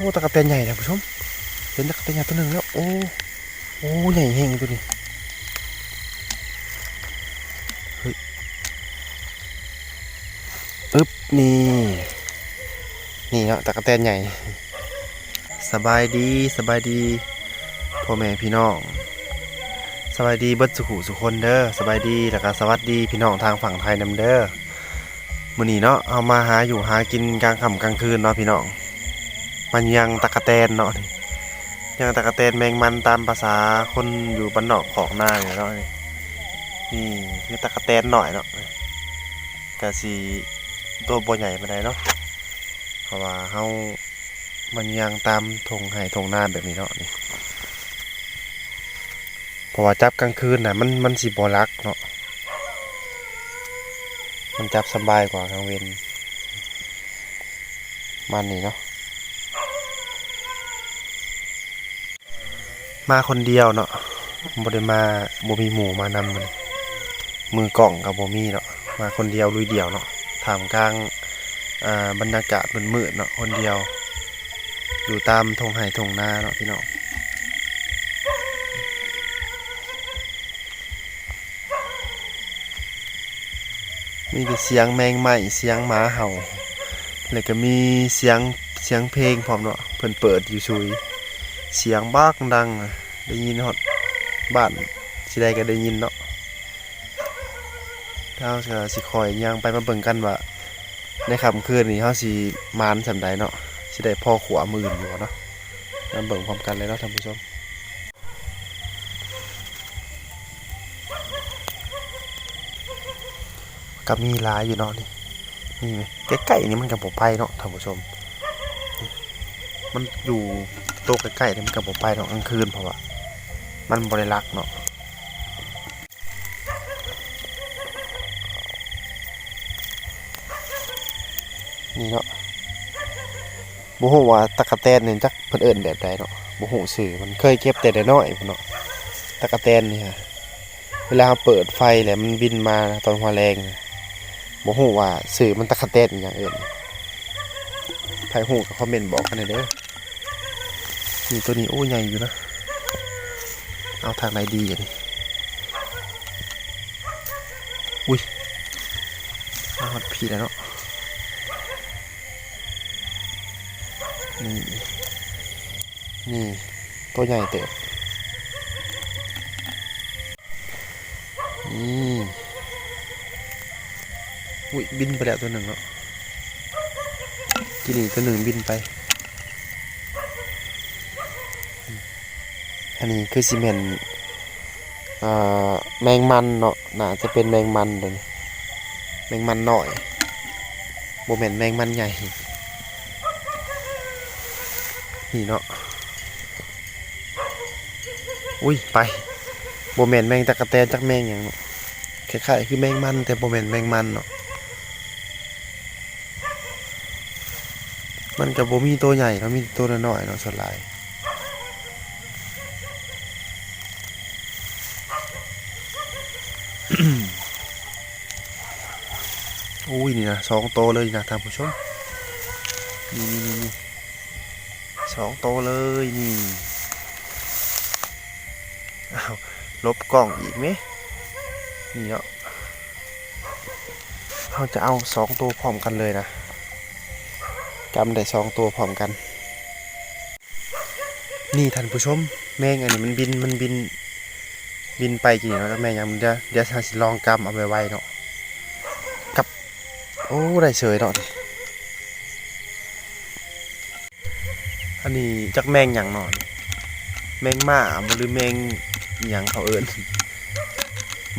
ອ້ ຕາກະແຕນໃຫຍ່ ທ່ານຜູ້ຊົມ. ເຫັນຕາກະແຕນໃຫຍ່ຕົວໜຶ່ງແລ້ວ. ໂອ້ ໂອ້ ໃຫຍ່ແຮງຕົວນີ້. ເຮີ້ຍ ອຶບ ນີ້ ນີ້ເນາະ ຕາກະແຕນໃຫຍ່. ສະບາຍດີ ສະບາຍດີພໍ່ແມ່ພີ່ນ້ອງ ສະບາຍດີເບິດສູ່ຜູ້ສູ່ຄົນເດີ. ສະບາຍດີ ແລ້ວກະສະຫວັດດີພີ່ນ້ອງທາງຝັ່ງໄທນຳເດີ. ມື້ນີ້ເນາະ ເຮົາມາຫາຢູ່ຫາກິນກາງຄ່ຳກາງຄືນເນາະພີ່ນ້ອງ ມາຍ່າງຕາກະແຕນເນາະ. ຍ່າງຕາກະແຕນແມງມັນຕາມພາສາຄົນຢູ່ບ້ານນອກຄອກນານີ້ເນາະ. ນີ້ຄືຕາກະແຕນນ້ອຍເນາະ ກະຊິໂຕບໍ່ໃຫຍ່ປານໃດເນາະ ເພາະວ່າເຮົາມາຍ່າງຕາມທົ່ງໄຮ່ທົ່ງນາແບບນີ້ເນາະ. ນີ້ ເພາະວ່າຈັບກາງຄືນນະ ມັນ ມັນຊິບໍ່ລັກເນາະ ມັນຈັບສະບາຍກວ່າກາງເວັນ ປະມານນີ້ເນາະ. ມາຄົນດຽວເນາະ ບໍ່ໄດ້ມາ ບໍ່ມີໝູ່ມານຳມື້ນີ້ ມືກ້ອງກໍບໍ່ມີເນາະ. ມາຄົນດຽວລຸຍດຽວເນາະ ທ່າມກາງ ເອີ ບັນຍາກາດມືດໆເນາະ ຄົນດຽວ ຢູ່ຕາມທົ່ງໄຮ່ທົ່ງນາເນາະພີ່ນ້ອງ. ມີແຕ່ສຽງແມງໄມ້ ສຽງໝາເຫົ່າ ແລ້ວກໍມີສຽງ ສຽງເພງພ້ອມເນາະ ເພິ່ນເປີດຢູ່ຊຸຍ ສຽງບັກດັງ ໄດ້ຍິນຮອດບ້ານ ຊິໃດກໍໄດ້ຍິນເນາະ. ເຮົາກໍຊິຄ່ອຍຍ່າງໄປມາເບິ່ງກັນວ່າ ໃນຄ່ຳຄືນນີ້ເຮົາຊິໝານສ່ຳໃດເນາະ ຊິໄດ້ພໍຂົວມື້ອື່ນຢູ່ບໍ່ເນາະ. ມາເບິ່ງພ້ອມກັນເລີຍເນາະທ່ານຜູ້ຊົມ. ກໍມີຫຼາຍຢູ່ເນາະນີ້ ນີ້ແມະ ໃກ້ໆນີ້ມັນກໍບໍ່ໄປເນາະທ່ານຜູ້ຊົມ. ມັນຢູ່ໂຕໃກ້ໆນີ້ມັນກໍບໍ່ໄປເນາະກາງຄືນ ເພາະວ່າມັນບໍ່ໄດ້ລັກເນາະ. ນີ້ເນາະ ບໍ່ຮູ້ວ່າຕະກະແຕນນີ້ຈັກເພິ່ນເອີ້ນແບບໃດເນາະ ບໍ່ຮູ້ຊື່ມັນ ເຄີຍເກັບແຕ່ນ້ອຍໆພຸ້ນເນາະ ຕະກະແຕນນີ້ຮະ. ເວລາເຮົາເປີດໄຟແລ້ວມັນບິນມາຕອນຫົວແລງ ບໍ່ຮູ້ວ່າຊື່ມັນຕະກະແຕນອີ່ຫຍັງເອີ້ນ ໃຜຮູ້ກໍຄອມເມັນບອກກັນແດ່ເດີ. ນີ້ ໂຕນີ້ ໂອ້ ໃຫຍ່ຢູ່ນະ. ເອົາທາງໃດດີອັນນີ້? ອຸ້ຍ ມາຮອດພີ້ແລ້ວເນາະ. ນີ້ ນີ້ ໂຕໃຫຍ່ເຕີບ. ນີ້ ອຸ້ຍ ບິນໄປແລ້ວຕົວໜຶ່ງເນາະ ກີ້ນີ້ຕົວໜຶ່ງບິນໄປ. ອັນນີ້ຄືຊິແມ່ນ ເອີ ແມງມັນເນາະ ໜ້າຈະເປັນແມງມັນໂຕນີ້ ແມງມັນນ້ອຍ ບໍ່ແມ່ນແມງມັນໃຫຍ່ ນີ້ເນາະ. ອຸ້ຍ ໄປ ບໍ່ແມ່ນແມງຕະກະແຕນຈັກແມງຫຍັງເນາະ ຄ້າຍໆຄືແມງມັນ ແຕ່ບໍ່ແມ່ນແມງມັນເນາະ. ມັນກໍບໍ່ມີໂຕໃຫຍ່ເນາະ ມີແຕ່ໂຕນ້ອຍໆເນາະສ່ວນຫຼາຍ. ໂອ້ຍ ນີ້ນະ ສອງໂຕເລີຍນະທ່ານຜູ້ຊົມ ນີ້ໆໆ ສອງໂຕເລີຍນີ້. ອ້າວ ຫຼົບກ້ອງອີກເມ ນີ້ເນາະ. ເຮົາຈະເອົາສອງໂຕພ້ອມກັນເລີຍນະ ກຳໄດ້ສອງໂຕພ້ອມກັນ. ນີ້ທ່ານຜູ້ຊົມ ແມງອັນນີ້ມັນບິນ ມັນບິນ ບິນໄປກິນເນາະ ແມງຫຍັງ ດຽວ ດຽວເຮົາຊິລອງກຳເອົາໄວໆເນາະ ກັບ ໂອ້ ໄດ້ເສີຍເນາະ. ອັນນີ້ຈັກແມງຫຍັງເນາະ ແມງມ້າບໍ່ ຫຼືແມງອີ່ຫຍັງເຂົາເອີ້ນ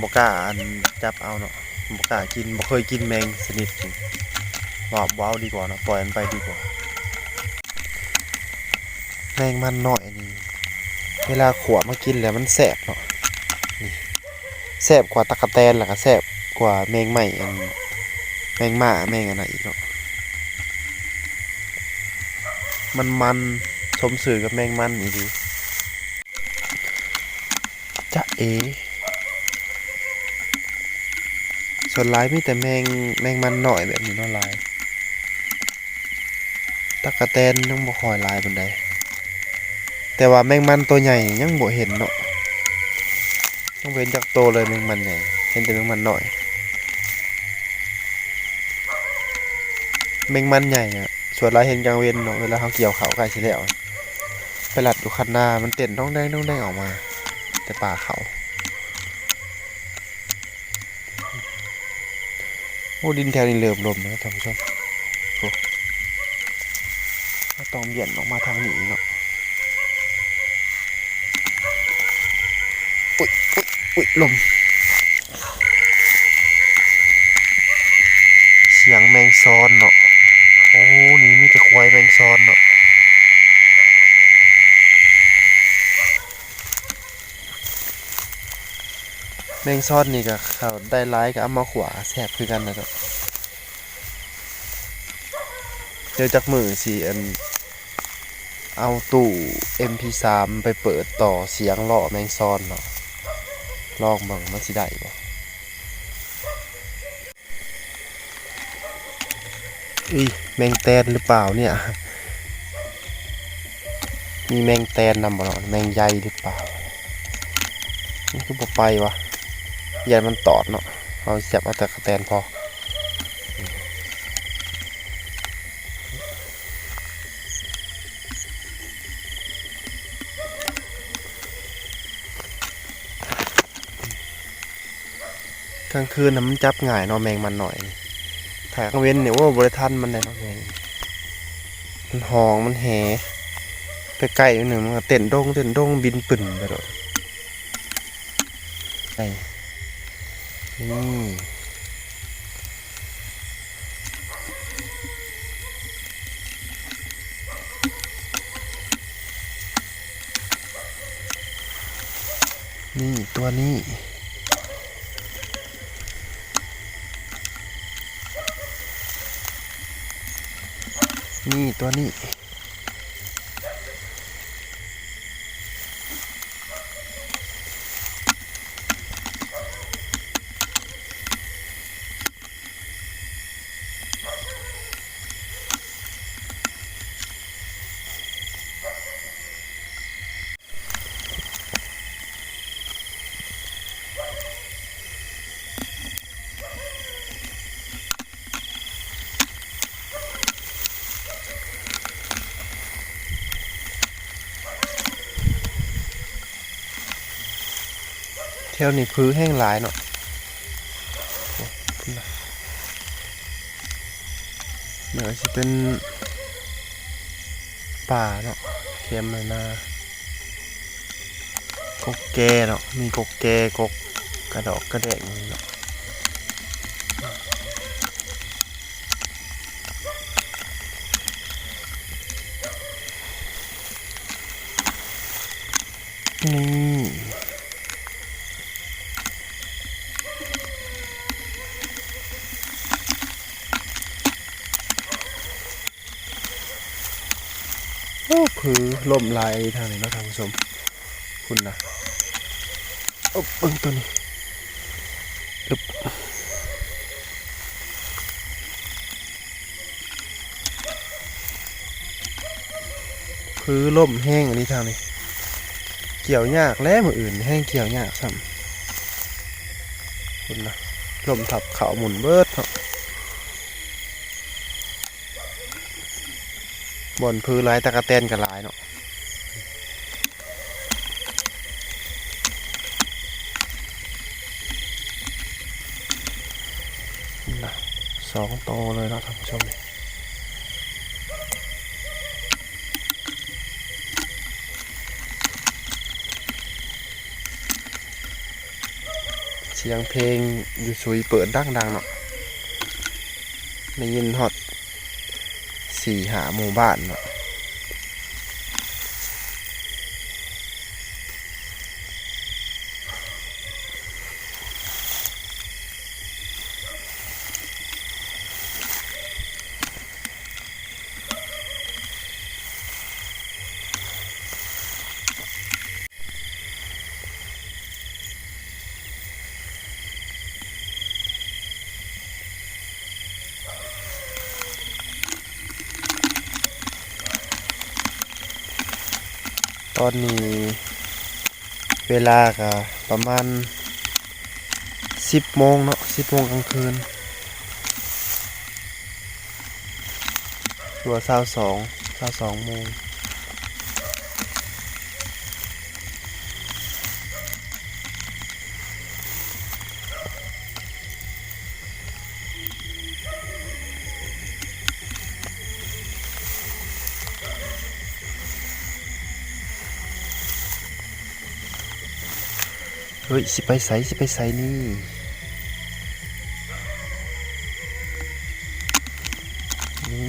ບໍ່ກ້າອັນຈັບເອົາເນາະ ບໍ່ກ້າກິນ ບໍ່ເຄີຍກິນແມງຊະນິດນີ້ ບໍ່ ບໍ່ເອົາດີກວ່າເນາະ ປ່ອຍມັນໄປດີກວ່າ. ແມງມັນນ້ອຍນີ້ ເວລາຂົ້ວມາກິນແລ້ວມັນແຊບເນາະ ນີ້ ແຊບກວ່າຕະກະແຕນ ແລ້ວກໍແຊບກວ່າແມງໄມ້ ອັນ ແມງມ້າ ແມງອັນນັ້ນອີກເນາະ ມັນມັນ ສົມຊື່ກັບແມງມັນອີ່ຫຼີ. ຈະເອ ສ່ວນຫຼາຍມີແຕ່ແມງ ແມງມັນນ້ອຍແບບນີ້ເນາະ ຫຼາຍ. ຕັກກະແຕນຍັງບໍ່ຄ່ອຍຫຼາຍປານໃດ ແຕ່ວ່າແມງມັນໂຕໃຫຍ່ຍັງບໍ່ເຫັນເນາະ ຍັງບໍ່ເຫັນຈັກໂຕເລີຍ ແມງມັນໃຫຍ່ ເຫັນແຕ່ແມງມັນນ້ອຍ. ແມງມັນໃຫຍ່ນະ ສ່ວນຫຼາຍເຫັນກາງເວັນເນາະ ເວລາເຮົາກ່ຽວເຂົ້າໃກ້ຊິແລ້ວ ໄປລັດຢູ່ຄັນນາ ມັນເຕັ້ນດອງແດງດອງແດງອອກມາແຕ່ປ່າເຂົາ. ໂອ້ ດິນແຖວນີ້ເລີ່ມລົມແລ້ວທ່ານຜູ້ຊົມ ໂອ້ ເຮົາຕ້ອງບຽນອອກມາທາງນີ້ເນາະ. ອຸ້ຍ ອຸ້ຍ ອຸ້ຍ ລົມ ສຽງແມງຊອນເນາະ. ໂອ້ ນີ້ມີແຕ່ຄວາຍແມງຊອນເນາະ. ແມງຊອນນີ້ກໍ ເຂົາໄດ້ຫຼາຍກໍເອົາມາຂົ້ວແຊບຄືກັນນະເນາະ. ດຽວຈັກມື້ຊິ ອັນ ເອົາຕູ້ເອັມພີສາມໄປເປີດຕໍ່ສຽງລໍ້ແມງຊອນເນາະ ລອງເບິ່ງມັນຊິໄດ້ບໍ່. ອີ ແມງແຕນຫຼືເປົ່າເນຍ ມີແມງແຕນນຳບໍ່ເນາະ ແມງໃຫຍ່ຫຼືເປົ່າ. ມັນຄືບໍ່ໄປວະ ຢ້ານມັນຕອດເນາະ ເຮົາຈັບເອົາແຕ່ກະແຕນພໍ. ກາງຄືນນະມັນຈັບງ່າຍເນາະ ແມງມັນນ້ອຍນີ້ ຖ້າກາງເວັນນີ້ ໂອ້ ບໍ່ໄດ້ທັນມັນໄດ໋ເນາະ ແມງ ມັນຫອງ ມັນແຫ ໄປໃກ້ໜ້ອຍໜຶ່ງ ມັນກໍເຕັ້ນດົງເຕັ້ນດົງ ບິນປຶ້ນໄປໂລດ. ໄອ້ ນີ້ ນີ້ ຕົວນີ້ ນີ້ ຕົວນີ້. ແຖວນີ້ຜືແຮງຫຼາຍເນາະ ໂອ້ ພຸ້ນນະ ເໜືອຊິເປັນປ່າເນາະ ແຄມໄຮ່ນາ ກົກແກ່ເນາະ ມີກົກແກ່ ກົກກະດອກກະແດກເນາະ. ນີ້ ໂອ້ ຜືລົ້ມຫຼາຍທາງນີ້ເນາະທ່ານຜູ້ຊົມ ພຸ້ນນະ ເອົາເບິ່ງໂຕນີ້ ອຶບ ຜືລົ້ມແຮງອີ່ຫຼີທາງນີ້ ກ່ຽວຍາກແຫຼະ ມື້ອື່ນແຮງກ່ຽວຍາກຊ້ຳ ພຸ້ນນະ ລົ້ມທັບເຂົ້າໝຸ່ນເບິດເນາະ. ບ່ອນຜືຫຼາຍ ຕະກະແຕນກໍຫຼາຍເນາະ ນະ ສອງໂຕເລີຍເນາະທ່ານຜູ້ຊົມ. ສຽງເພງຢູ່ສຸຍເປີດດັງໆເນາະ ໄດ້ຍິນຮອດສີ່ຫ້າໝູ່ບ້ານເນາະ. ໂ ຕອນນີ້ເວລາກະປະມານສິບໂມງເນາະ, ສິບໂມງກາງຄືນ ຫຼືວ່າຊາວສອງ ຊາວສອງໂມງ. ເຮີ້ຍ ຊິໄປໃສ ຊິໄປໃສນີ້ ນີ້.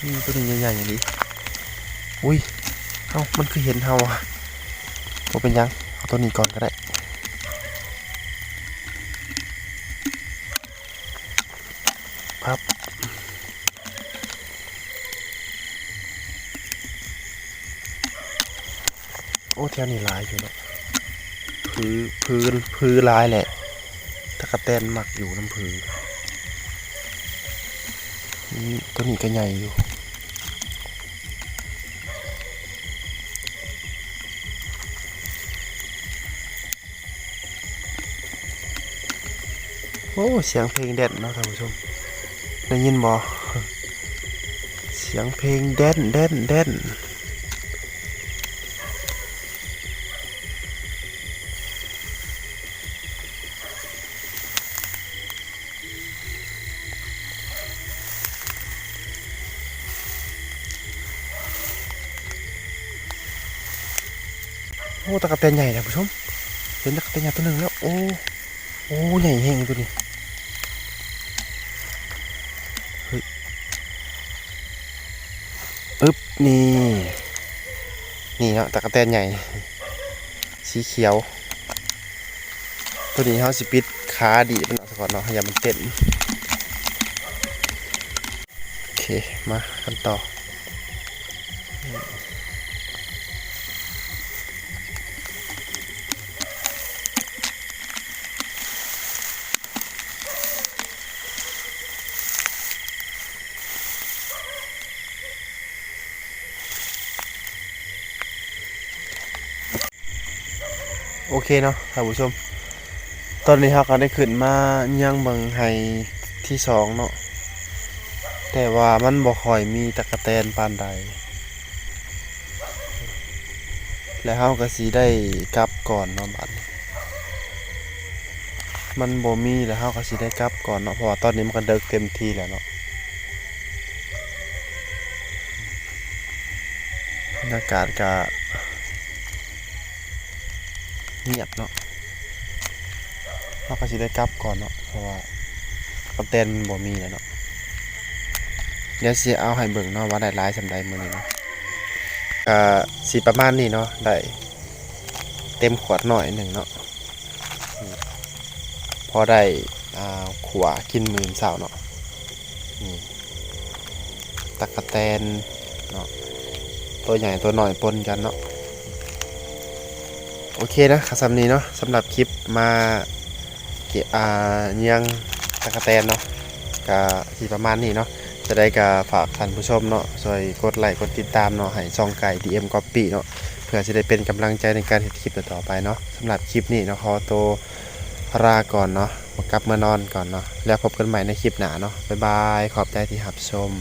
ນີ້ ໂຕນີ້ໃຫຍ່ໆ ອີ່ຫຼີ. ອຸ້ຍ ເອົ້າ ມັນຄືເຫັນເຮົາອະ. ບໍ່ເປັນຫຍັງ ເອົາໂຕນີ້ກ່ອນກໍໄດ້. ພັບ. ໂອ້ ແຖວນີ້ຫຼາຍຢູ່ເນາະ ຜື ຜື ຜືຫຼາຍແຫຼະ. ຕະກະແຕນມັກຢູ່ນຳຜື. ອືມ ໂຕນີ້ກໍໃຫຍ່ຢູ່. ໂອ້ ສຽງເພງແດນເນາະທ່ານຜູ້ຊົມ ໄດ້ຍິນບໍ່? ສຽງເພງແດນ ແດນ ແດນ. ໂອ້ ຕະກະແຕນໃຫຍ່ທ່ານຜູ້ຊົມ ເຫັນຕະກະແຕນໃຫຍ່ໂຕໜຶ່ງແລ້ວ. ໂອ້ ໂອ້ ໃຫຍ່ແຮງໂຕນີ້. ເຮີ້ຍ ອຶບ ນີ້ ນີ້ເນາະ ຕະກະແຕນໃຫຍ່ ສີຂຽວ. ໂຕນີ້ເຮົາຊິປິດຂາດີດມັນອອກຊະກ່ອນເນາະ ໃຫ້ຢ້ານມັນເຕັ້ນ. ໂອເຄ ມາກັນຕໍ່. ໂອເຄເນາະທ່ານຜູ້ຊົມ ຕອນນີ້ເຮົາກໍໄດ້ຂຶ້ນມາເຍືອງເບິ່ງໄຮ່ທີສອງເນາະ ແຕ່ວ່າມັນບໍ່ຄ່ອຍມີຕະກະແຕນປານໃດ ແລະເຮົາກໍຊິໄດ້ກັບກ່ອນເນາະ ບາດນີ້ມັນບໍ່ມີ ແລະເຮົາກໍຊິໄດ້ກັບກ່ອນເນາະ ເພາະວ່າຕອນນີ້ມັນກໍເດິກເຕັມທີ່ແລ້ວເນາະ. ບັນຍາກາດກະງຽບເນາະ ເຮົາກະຊິໄດ້ກັບກ່ອນເນາະ ເພາະວ່າຕະກະແຕນມັນບໍ່ມີແລ້ວເນາະ. ດຽວຊິເອົາໃຫ້ເບິ່ງເນາະວ່າໄດ້ຫຼາຍສ່ຳໃດມື້ນີ້ເນາະ ກະຊິປະມານນີ້ເນາະ ໄດ້ເຕັມຂວດນ້ອຍໜຶ່ງເນາະ. ນີ້ ພໍໄດ້ ອ່າ ຂົ້ວກິນມື້ເຊົ້າເນາະ. ນີ້ ຕັກກະແຕນເນາະ ໂຕໃຫຍ່ໂຕນ້ອຍປົນກັນເນາະ. ໂອເຄນະ ກໍສ່ຳນີ້ເນາະ ສຳລັບຄລິບມາ ເກ- ອ່າ ເຍືອງຕັກກະແຕນເນາະ ກະຊິປະມານນີ້ເນາະ. ຈັ່ງໃດກໍຝາກທ່ານຜູ້ຊົມເນາະ ຊ່ວຍກົດໄລກົດຕິດຕາມເນາະ ໃຫ້ຊ່ອງໄກ່ ດີເອັມ ກັອບປີ້ເນາະ ເພື່ອຊິໄດ້ເປັນກຳລັງໃຈໃນການເຮັດຄລິບຕໍ່ໆໄປເນາະ. ສຳລັບຄລິບນີ້ເນາະ ຂໍໂຕລາກ່ອນເນາະ ກັບເມືອນອນກ່ອນເນາະ ແລ້ວພົບກັນໃໝ່ໃນຄລິບໜ້າເນາະ. ບາຍບາຍ ຂອບໃຈທີ່ຮັບຊົມ.